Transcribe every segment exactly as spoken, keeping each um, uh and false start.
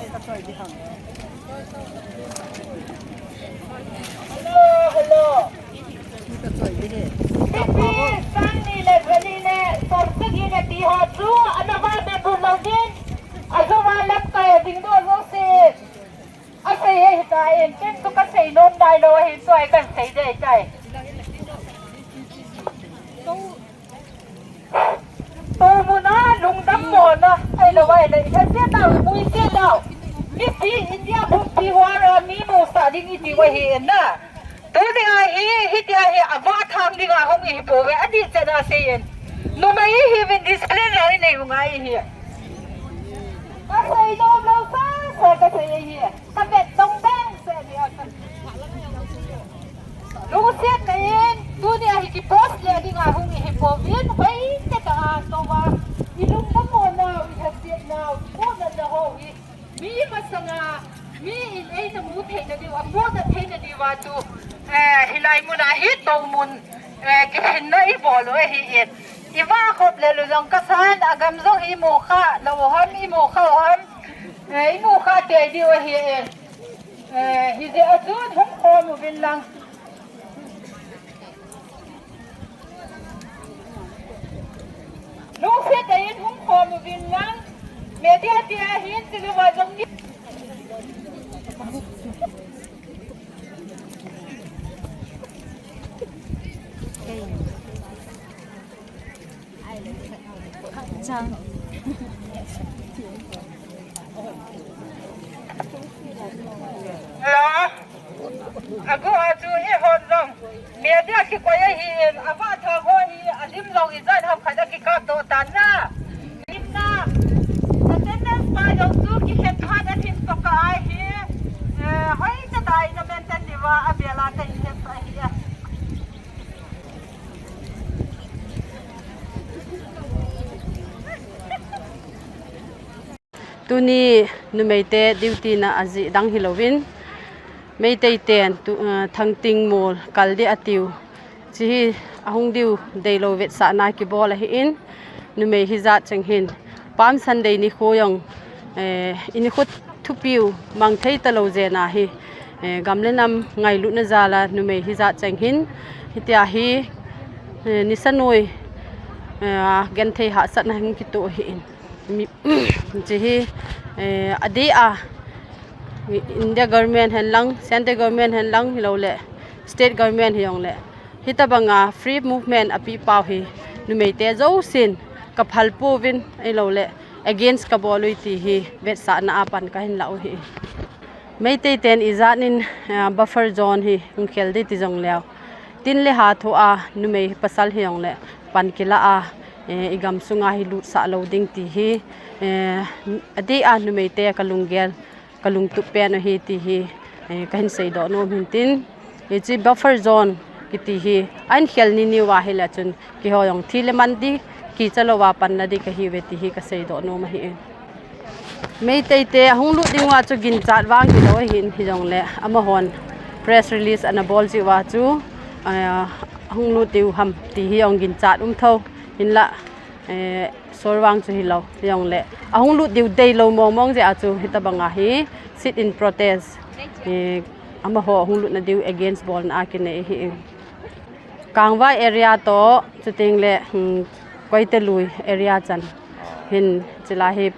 Hello, hello. Mipi sang nih leh za nih leh sawmsagih leh pi ho chu ana va be bu lou ding. A zou a lamkai a ding dou zousea. A sei e hita in, ken tu ka sei nom dai lou ahi, tuai kan sei dai tai. Tou mun a lungdam mawhna, ai lou ai leh, i hasiat nau, i muisiat nau. Mipi India pumpi huai a mi musak ding i ti uhi in na. Tuni a hi, hitia hi, a va thang ding a hong i hi poi, a di chen a sei in. Numei i hi uvin discipline lou i nei u ngai hi. Ka sei nom lou sa, sa ka sei hi. Ka vet tong bang se ni a ka. Lungsiat na in, tuni a hi ki post leh ding a hong i hi pouvin, hoihtak a tou a. I lungdam mawhna, i hasiat nau, i pawtna ho hi. Mi masanga, mi in ei na mu theihna diu, a pawtna theihna diu a tu, eh, hilai mun a hi tou mun, eh, kiphinna i bawl uhi in. I va khop leh lungdam ka sa in, a gam zong hi mu kha, lou ham i mu kha ham, eh, i mu kha tei diu ahi in. Eh, hi ziak a chun hong khawm uvin lang. Lungsiat in hong khawm uvin lang. Media te a hin si lua zong ni. Hello. A gou a chu i hon zong. Media kikoih ahi in, a va thang ho hi, a lim zong i zan ham khat a kikap doh tan na. Lim na. Attendance pai zong chu kikhen phat a thin tok ka ai hi. Eh, hoihtak a i na maintain diu a, a bial a ka i het ahi a. Tuni numeite duty na a zi dang hi lou in, Meitei ten tu, eh, thangting mul kal di a tiu. Chi hi a hong diu deih lou vetsahna kibawl ahi in, numei hi zat cheng hin. Palm Sunday ni khu zong, eh, i ni khu thupiu mang thei ta lou zen a hi, eh, gam leh nam ngailutna zal a numei hi zat cheng hin, hitia hi, eh, nisa nui, eh, genthei hahsatna hong kituak hi in. Mi, chi hi, eh, a di a, India government hen lang, central government hen lang, hi lou leh, state government hi zong leh. Hitabang a free movement a pi pau hi, numeite zousin ka phal pouvin, hi lou leh, against ka bawl ui ti hi, vetsahna apan ka hin la uhi. Meitei ten i zat in, eh, buffer zone hi hong khel di ti zong leh. Tin leh ha thu a numei pasal hi zong leh pan kila a, eh, i gam sung a hi lut sah lou ding ti hi, eh, a di a numeite ka lunggel, ka lungtup pen ahi ti hi, eh, ka hin seidoh nuam hin tin. Hichi buffer zone kiti hi, a hon khel ni ni ua hi leh chun, keiho zong thi leh man di, kicha lou a pan la di ka hi ve ti hi ka seidoh nuam ahi. Meitei te a hong lut ding ua chu ginchat vang hi lou ahi in hi zong leh, amahon press release ana bawl zi ua chu, ah, hong lut diu ham ti hi zong ginchat um thou, hinlah, eh, sawr vang chu hi lou, hi zong leh. A hong lut diu deih lou mawngmawng ziak a chu hitabang a hi sit in protest, eh, amaho hong lutna diu against bawlna a kinei hi. Kangvai area toh, chuteng leh, hmm, Koite lui area chan. Hin, chilai hi,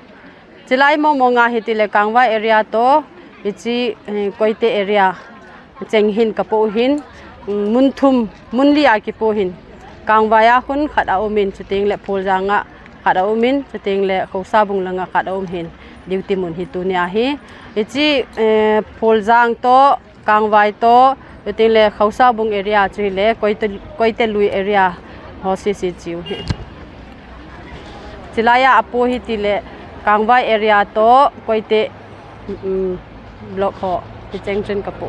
chilai mawngmawng a hi ti leh Kangvai area toh, hichi, eh, Koite area cheng hin ka pu hin, hmm, mun thum, mun li a kipu hin. Kangvai a hun khat a um in, chuteng leh Phuelzang a khat a um in, chuteng leh Khosabung lang a khat a um hin. Duty mun hi tuni a hi. Hichi, eh, Phuelzang toh, Kangvai toh, chuteng leh Khosabung area chu hi leh, Koite, Koite lui area ho sisi chiu hi. Chilai a a pu hi ti leh, Kangvai area toh, Koite, mm, block ho, hi cheng chun ka pu.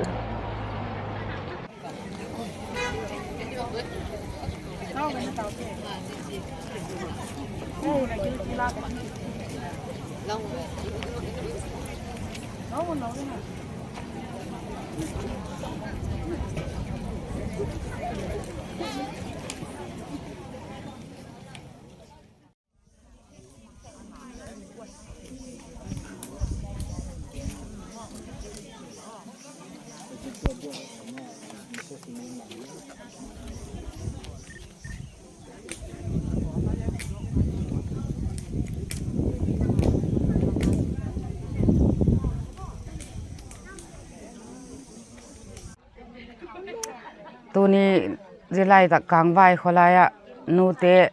Tuni zilai tak Kangvai khawlai ah nute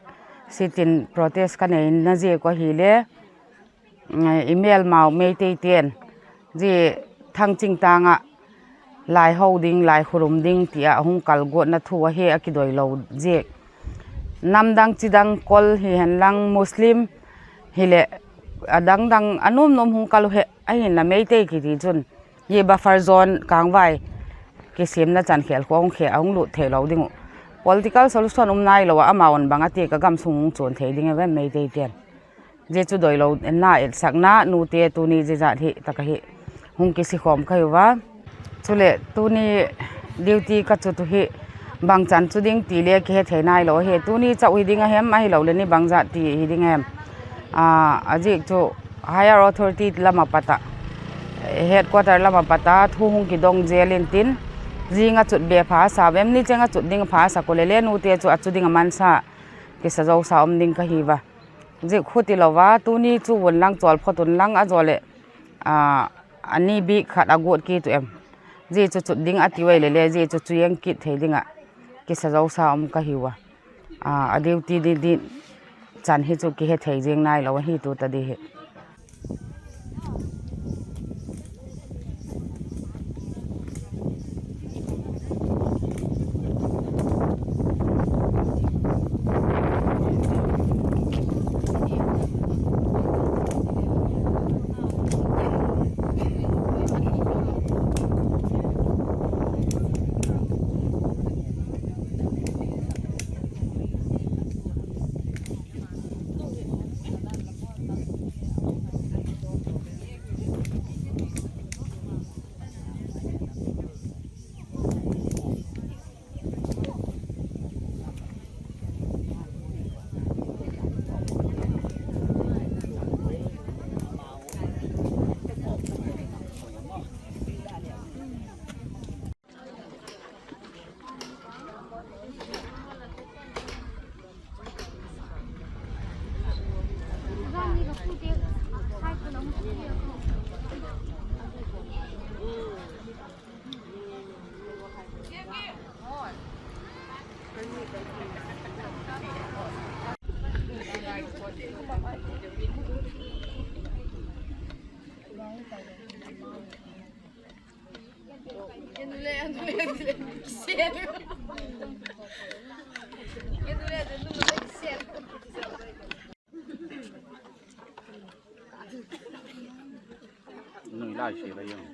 sit-in protest ka neihna ziak uh ahihleh, eh, i melmau Meiteite'n zi Thangchingtang ah lai hou ding, lai khulum ding tia hung kalguatna thu ahi a kidoilou ziak. Namdang chidang Kawl hihen lang Muslim hileh a dangdang a nuamnuam hung kal uh hi, ahihleh Meitei kiti chun hi buffer zone Kangvai kisimna chan khel khua hong khe a hong lut theilou ding uh. Political solution um nailou a, amau bang a ti ka gamsung hung chuan thei ding e ve Meiteite'n. Zi chu doilouna etsakna nute tuni zizat hi tak ahi hung kisikhawm ka hi ua. Chuleh tuni duty ka chut uh hi bangchan chu ding ti leh kihe thei nailou hi. Tuni chauh hi ding a hem, ahilouleh ni bangzat ti hi ding a hem. Ah, a zik chu higher authority lam apat a, headquarter lam apat a thu hung kidong zel intin, zing a chut be pha sa vem, ni cheng a chut ding pha sa ko lele nute chu a chu ding a mansa kisa zousa om ding ka hi ua. Zik khuti lou ua, tuni chu vun lang chawl phot un lang a zaw leh, ah, a ni bik khat a guat kit uh em. Zi chu chut ding a ti uh lele, zi chu chuang kit thei ding a kisa zousa om ka hi ua. Ah, a duty di, di chan hi chu kihe thei zing nailou ahi tuta di hi. Nui lai si lai yung.